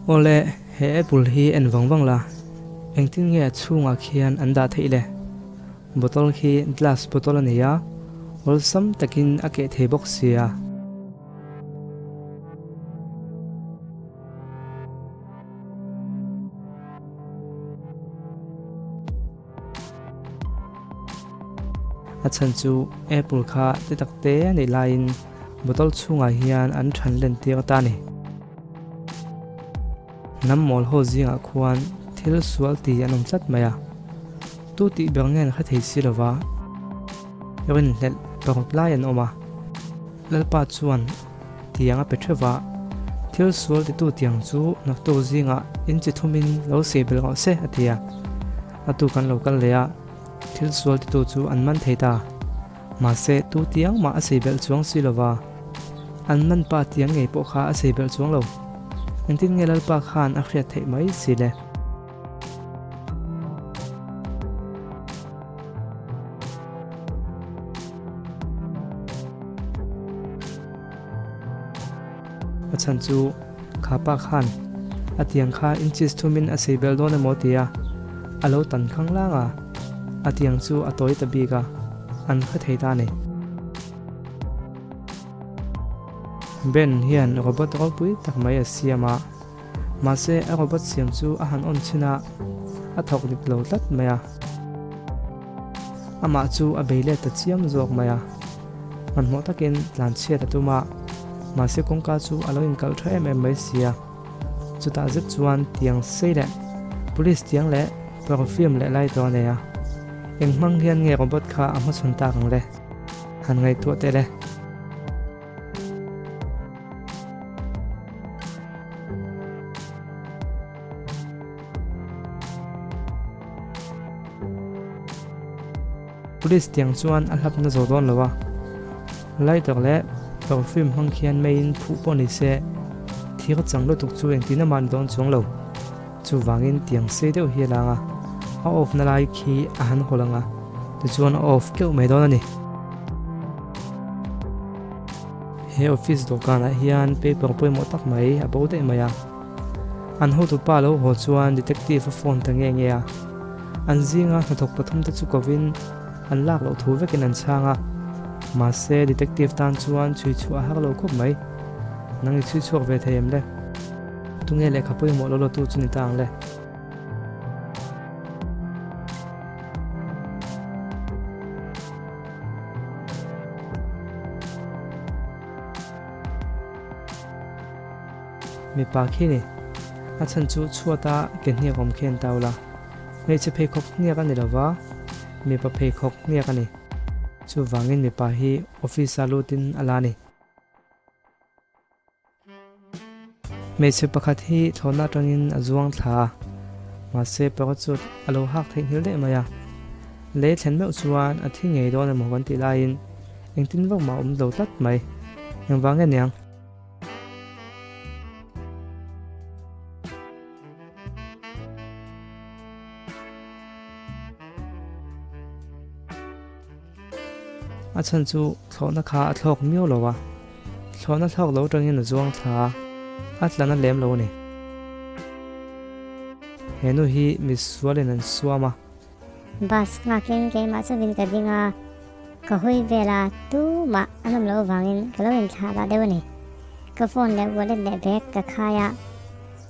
Awle, he apple hi en vang vang la, engtin nge a chhungah khian an dah theih le? Bottle khi glass bottle a nei a, awlsam takin a keh thei bawk sia. A chhan chu apple kha ti tak te a nih laiin bottle chhungah hian an than len tir ta a ni. Hnam mawl ho zingah khuan thil sual ti an awm tlat mai a, tu tih ber nge an hre thei si lova, rinhlelh paruk lai an awm a, Lalpa chuan tiang a pe theuh va, thil sual titu tiang chu naktuk zingah in chi thumin lo sei belh rawh se a ti a, a tu kan lo kal leh a, thil sual titu chu an man thei ta. Mahse, tu tiang mah a sei belh chuang si lova, an man pa tiang ngei pawh kha a sei belh chuang lo. Engtin nge Lalpa khan a hriat theih mai si le? A chhan chu kha pa khan a tiang kha inches thumin a sei belh dawn emaw tia a lo tan khang lang a, a tiang chu a tawi ta bik a, an hre thei ta a ni. Ben hian robot ropui tak mai a siam a, mahse a robot siam chu a han awn chhin a, a thawk dik lo tlat mai a. Amah chu a bei let ta chiam zawk mai a. Hmanhmawh takin tlan chhiat a tum a, mahse kawngka chu a lo inkalh tha em em mai si a. Chutah zet chuan tiang sei leh police tiang leh perfume leh lai tawh a nei a. Eng hmang hian nge robot kha a hmachhawn tak ang le? Han ngaihtuah teh le. Police tiang chuan a hlap na zo dawn lo a, lighter leh perfume hmang khian meiin phuh pawh ni se thir chang lutuk chu engtin amah ni dawn chuang lo. Chuvangin tiang sei deuh hi a lang a, a off na lai khi a han hawl ang a, tichuan a off keuh mai dawn a ni. He office dawhkanah hian paper pawimawh tak mai a bo daih mai a. An hotupa lo haw chuan detective a phone ta nge nge a, an zinga hnathawk pathum te chu kovin an lak loh thu vekin an chhang a, mahse detective tan chuan chhui chhuah a har lo khawp mai. Nang i chhui chhuak ve thei em le? Tunge lehkha pawimawh lo latu chu ni ta ang le? Mipa khi ni. A chhan chu chhuata ke hniak awm khi an tau la. Hmeichhe pheikhawk hniak a ni lo va, mipa pheikhawk hniak a ni. Chuvangin mipa hi office a lutin a la ni. Hmeichhe pakhat hi thlawhna atangin a zuang thla a, mahse parachute a lo hak theihnghilh daih mai a. Lei thlen meuh chuan a thi ngei dawn emaw kan tih laiin engtin vak mah a awm lo tlat mai. Engvang nge niang? A chhan chu thlawhna kha a thlawk miau lo a, thlawhna thlawk lo atangin a zuang thla a, a tla na lem lo a ni. He nu hi misualin an suam a. Bus nghakin keimah chauhin ka ding a, ka hawi vel a, tumah an awm loh avangin ka lo inthlah dah deuh a ni. Ka phone leh wallet leh bag ka khai a,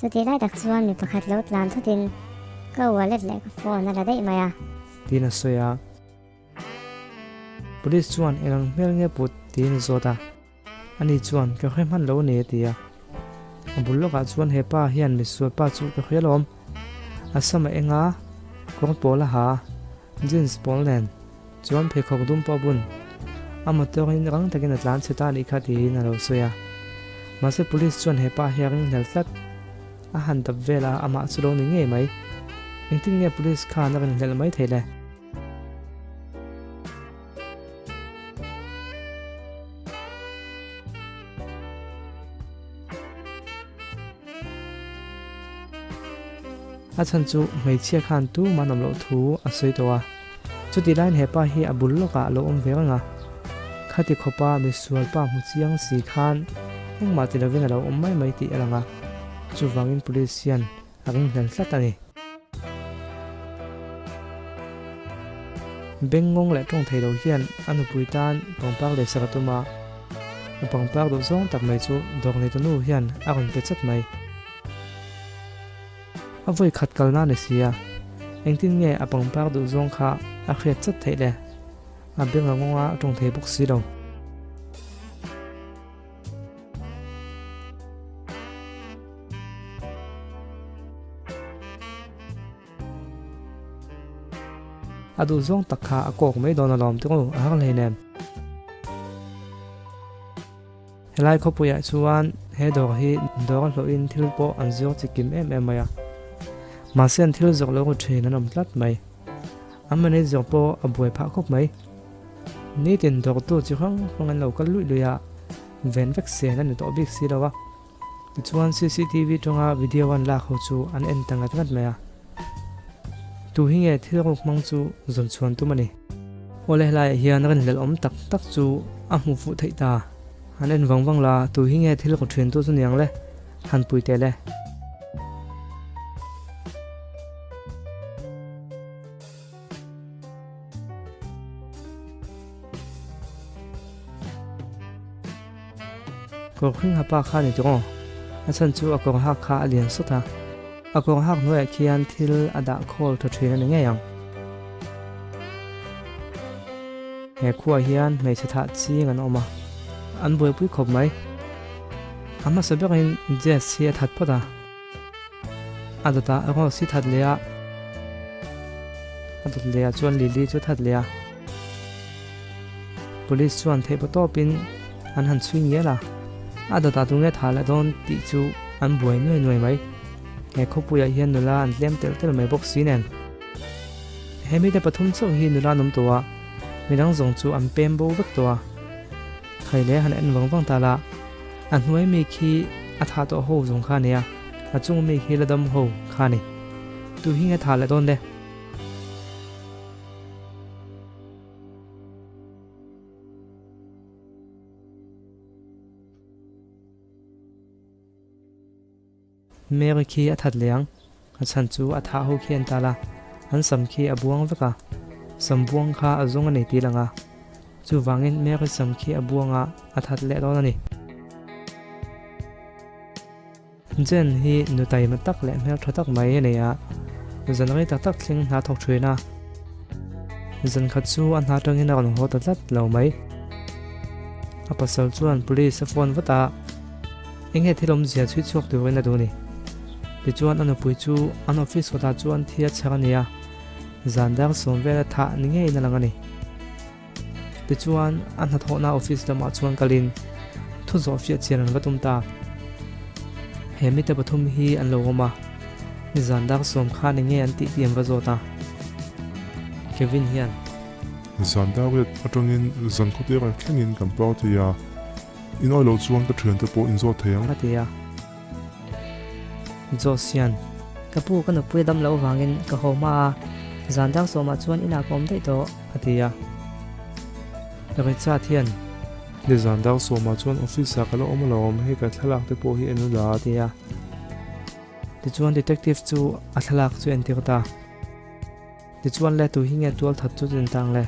chutih lai tak chuan mi pakhat lo tlan thutin ka wallet leh ka phone a la daih mai a. Tiin a sawi a. Police chuan eng ang hmel nge put tiin a zawt a, ani chuan ka hre hman lo a ni a ti a. A bul lawkah chuan he pa hian misual pa chu ka hria lawm, a sam a eng a, kawng pawl a ha, jeans pawl nen chuan pheikhawk dum pawh a bun, a motor in rang takin a tlan chhe ta anih kha tiin a lo sawi a. Mahse police chuan he pa hi a ringhlel tlat, a han dap vel a, amah chu lo ni ngei mai. Engtin nge police khan a rinhlelh mai theih le? A chhan chu hmeichhia khan tumah an awm loh thu a sawi tawh a, chutih laiin he pa hi a bul lawkah a lo awm ve reng a, khati khawpa misual pa hmu chiang si khan engmah ti lovin a lo awm mai mai tih a lang a. Chuvangin police hian a ringhlel tlat a ni. Bengngawng leh tawng thei lo hian a nupui tan pangpar lei sak a tum a, a pangpar duh zawng tak mai chu dawr neitu nu hian a rawn pe chat mai. A vawi khat kalna a ni si a, engtin nge a pangpar duh zawng kha a hriat chat theih le? A beng a ngawng a, a tawng thei bawk si lo. A duh zawng tak kha a kawk mai dawn alawm tih u a har hleinem. Helai khawpuiah chuan he dawr hi dawr a hlawhin thil pawh an zawk chi kim em em mai a. Mahse an thil zawk lo ru thin an awm tlat mai. An manager pawh a buai phah khawp mai. Nitin dawrtu chi hrang hrang an lo kal luih luih a, ven vek sen a ni tawh bik si lo a. Tichuan cctv tanga video an lak ho chu an en ta ngat ngat mai a. Tu hi nge thil ruk hmang chu zawn chhuan tum a ni. Awle helaiah hian rinhlelh awm tak tak chu a hmuh fuh theih ta. Han en vang vang la, tu hi nge thil ruk thin tu chu niang le? Han pui teh le. Kawr hring ha pa kha a ni tawh aw. A chhan chu a kawr hak kha a lian sawt a. A kawr hak hnuaiah khian thil a dah khawl tha thin a ni ngei ang. He khuaah hian hmeichhe thah ching an awm a, an buaipui khawp mai. A hmasa berin Jess hi a that phawt a. A dawtah Rose hi that leh a, a dawt leh ah chuan Lily chu that leh a. Police chuan theih paw tawpin an han chhui ngial a, a dawtah tunge tha leh dawn tih chu an buai nuai nuai mai. He khawpuiah hian nula an tlem telh telh mai bawk si nen. He mite pathum chauh hi nula an awm tawh a, midang zawng chu an pem bo vek tawh a. Khai leh han en vang vang ta la, a hnuai mi khi a thah tawh ho zawng kha a nia, a chung mi khi la dam ho kha a ni. Tu hi nge thah leh dawn le? Mary khi a that leh ang, a chhan chu a thah ho khi an tal a, an sam khi a buang vek a, sam buang kha a zawng a nei tih lang a, chuvangin Mary sam khi a buang a, a that leh dawn a ni. Jen hi nu taima tak leh hmeltha tak mai a nei a, zan rei tak tak thleng hna thawk thin a, zan khat chu a hna tangin a rawn haw ta tlat lo mai. A pasal chuan police a phone vat a. Enge thil awmzia chhui chhuak turin a duh a ni. Tichuan a nupui chu an office kawtah chuan thi a chhar a ni a, zan dar sawm vela thah ni ngeiin a lang a ni. Tichuan a hnathawhna office lamah chuan kalin thu zawh fiah chian an va tum ta. He mite pathum hi an lo awm a, nizan dar sawm khan enge an tih tih an va zawt a. Kevin hian. Zan dar riat atangin zan khawtira thlengin kan party a. In awih loh chuan ka thiante pawh in zawt thei ang. A ti a. Josh hian. Ka pu ka nupui a dam loh avangin ka haw hma a, zan dang sawmah chuan inah ka awm daih tawh. A ti a. Richard hian. Nizan dang sawmah chuan office ah ka la awm alawm, hei ka thlalak te pawh hi en ula. A ti a. Tichuan detective chu a thlalak chu entir ta. Tichuan le tu hi nge tual that chu chin tang le.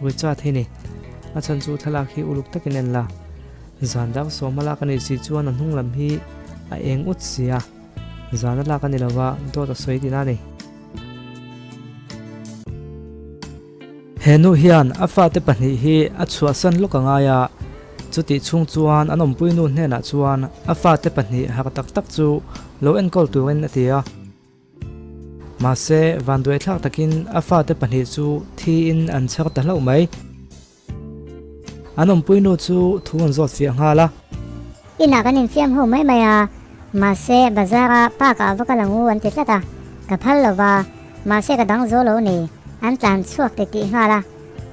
Richard hi ni. A chhan chu thlalak hi uluk takin en la. Zan dang sawm a lak a nih si chuan a hnung lam hi a eng ut si a. Zan a lak a ni lova dawt a sawi tihna a ni. He nu hian a fate pahnih hi a chhuahsan lawk a ngai a, chutih chhung chuan an awmpui nu hnenah chuan a fate pahnih harh tak tak chu lo enkawl turin a ti a. Mahse, vanduaithlak takin a fate pahnih chu thiin an chhar ta hlauh mai. An awmpui nu chu thu an zawt fiah nghal a. Inah kan infiam ho mai mai a, mahse bazar ah park ah va kal ang u an ti tlat a, ka phal lo va, mahse ka dang zo lo ni, an tlan chhuak ti tih nghal a,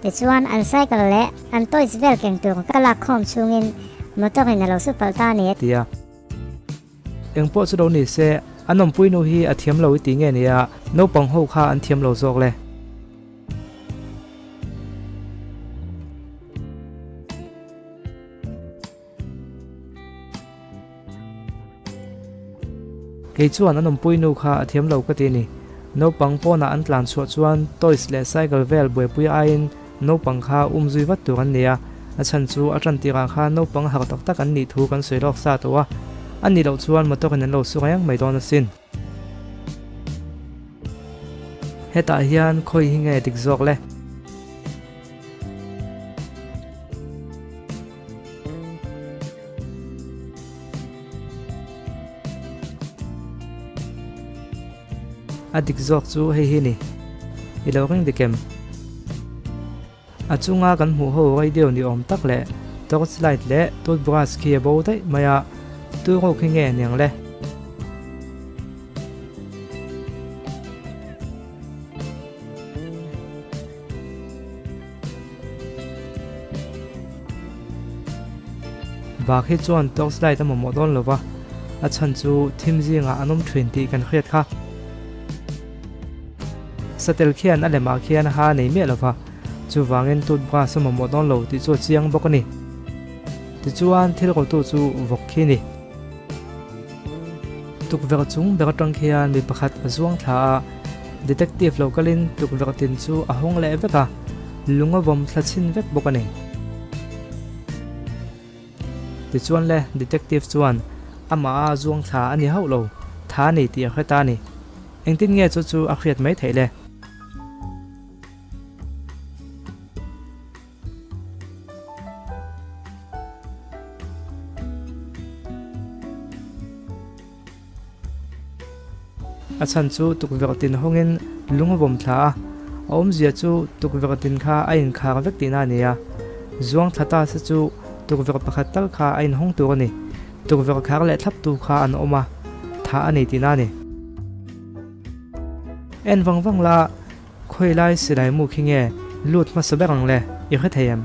tichuan an cycle leh an toys vel keng tur ka lak khawm chhungin motor in a lo su palh ta a ni. Ti a. Eng pawh chu lo ni se, An awmpui nu hi a thiam lo i ti nge nia, naupang ho kha an thiam lo zawk le. Kei chuan an awmpui nu kha a thiam lo ka ti a ni. Naupang pawnah an tlan chhuah chuan toys leh cycle vel buaipui aiin naupang kha um zui vat tur an ni a. A chhan chu a tan tirah khan naupang har tak tak an nih thu kan sawi lawk sa tawh a. A nih loh chuan motor in an lo su reng mai dawn asin. Hetah hian khawi hi nge dik zawk le? A dik zawk chu hei hi ni. I lo ring dik em? A chunga kan hmuh ho radio ni awm tak leh torch light leh toothbrush khi a bo daih mai a, tu ho khi nge niang le? Bak hi chuan torch light a mamawh dawn lo va, a chhan chu thim zingah an awm thin tih kan hriat kha. Satel khian a lemah khian ha a nei miah lo va, chuvangin toothbrush a mamawh dawn lo tih chu a chiang bawk a ni. Tichuan thil rotu chu vawk khi a ni. Tukverh chung ber atang khian mi pakhat a zuang thla a, detective lo kalin tukverh tin chu a hawng leh vek a, lung a vawm thla chhin vek bawk a ni. Tichuan le, detective chuan amah a zuang thla a ni hauh lo, tha a ni tih a hre ta a ni. Engtin nge chu chu a hriat mai theih le? A chhan chu tukverh tin hawngin lung a vawm thla a, a awmzia chu tukverh tin kha a inkhar vek tihna a ni a. Zuang thla ta se chu tukverh pakhat tal kha a inhawng tur a ni. Tukverh khar leh thlap tu kha an awm a, thah a ni tihna a ni. En vang vang la. Khawi lai silai mu khi nge lut hmasa ber ang le, i hre thei em?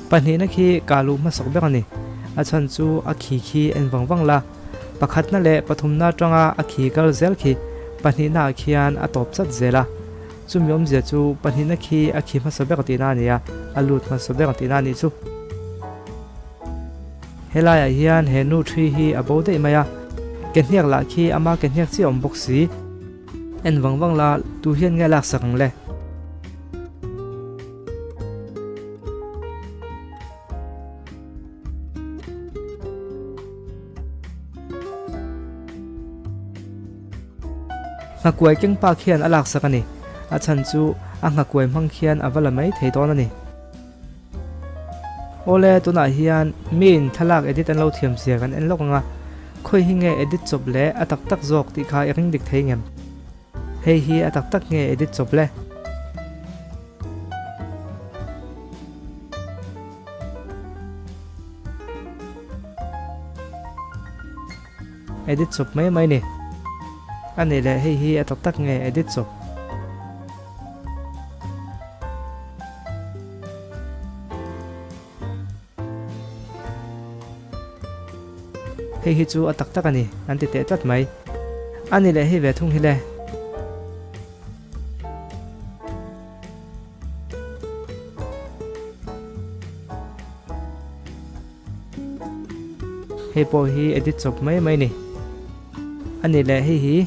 Pahnihna khi kah luh hmasak ber a ni. A chhan chu a khi khi en vang vang la. Pakhatna leh pathumna atanga a khi kal zel khi pahnihna ah khian a tawp chat zel a. Chumi awmzia chu pahnihna khi a khi hmasa ber tihna a ni a, a lut hmasa ber tihna a nih chu. Helaiah hian he nu thi hi a bo daih mai a, ke hniak lah khi ama ke hniak chiah a awm bawk si. En vang vang la, tu hian nge a laksak ang le? Nghakuai keng pa khian a laksak a ni. A chhan chu a nghakuai hmang khian a va la mai thei dawn a ni. Awle, tunah hian miin thlalak edit an lo thiam zia kan en lawk ang a, khawi hi nge edit chawp leh a tak tak zawk tih kha i ring dik thei ngem? Hei hi a tak tak nge edit chawp le? Edit chawp mai mai ni. A nih leh hei hi a tak tak nge edit chawp? Hei hi chu a tak tak a ni, an ti teh tlat mai. A ni leh hei ve thung hi le. Hei pawh hi edit chawp mai mai ni. A ni leh hei hi.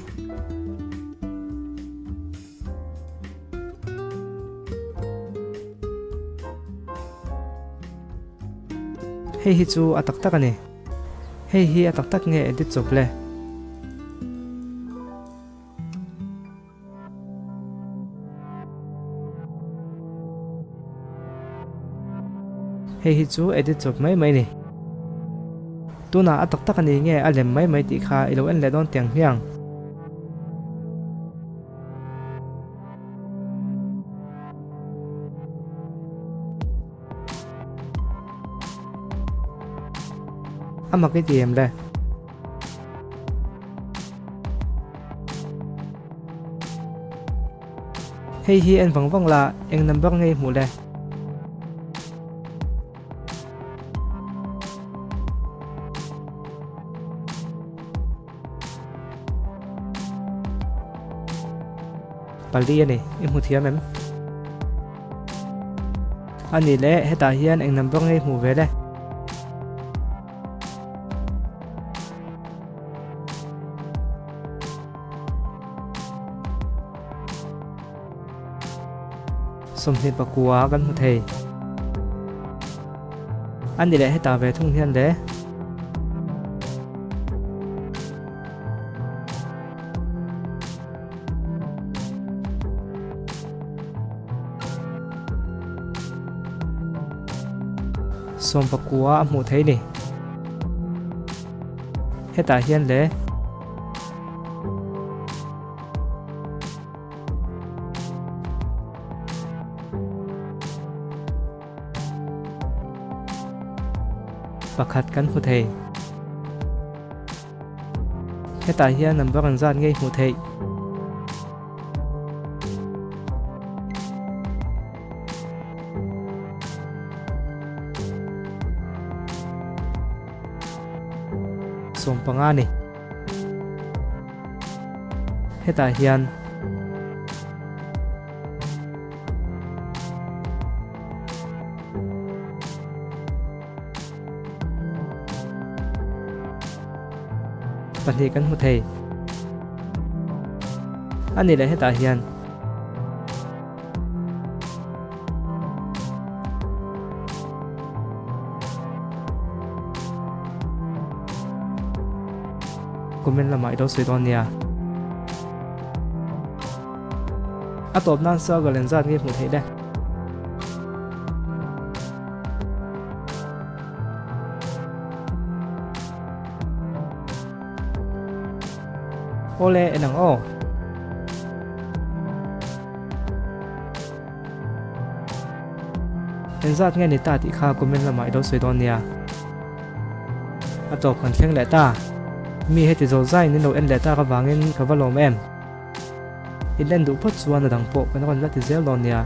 Hei hi chu a tak tak a ni. Hei hi a tak tak nge edit chawp le? Hei hi chu edit chawp mai mai ni. Tunah a tak tak a ni nge a lem mai mai tih kha i lo en leh dawn tiang hmiang. A mak i ti em le? Hei hi en vang vang la, eng number nge i hmuh le? Pali a ni, i hmu thiam em? A nih leh hetah hian eng number nge i hmuh ve le? 29 kan hmu thei. A ni leh hetah ve thung hian le. 19 a hmuh thei ni. Hetah hian le. Pakhat kan hmu thei. Hetah hian number an zat ngei hmuh theih. 15 a ni. Hetah hian pahnih kan hmu thei a ni leh hetah hian Comment lamah i lo sawi dawn nia. A tawp nan circle en zat nge hmuh theih le. Awle en ang aw. Engzat nge ni ta tih kha comment lamah i lo sawi dawn nia. A tawp kan thleng leh ta. Mi heti zo zaiin in lo en leh tak avangin ka va lawm em. In en duh phawt chuan a dang pawh kan rawn la ti zel dawn nia.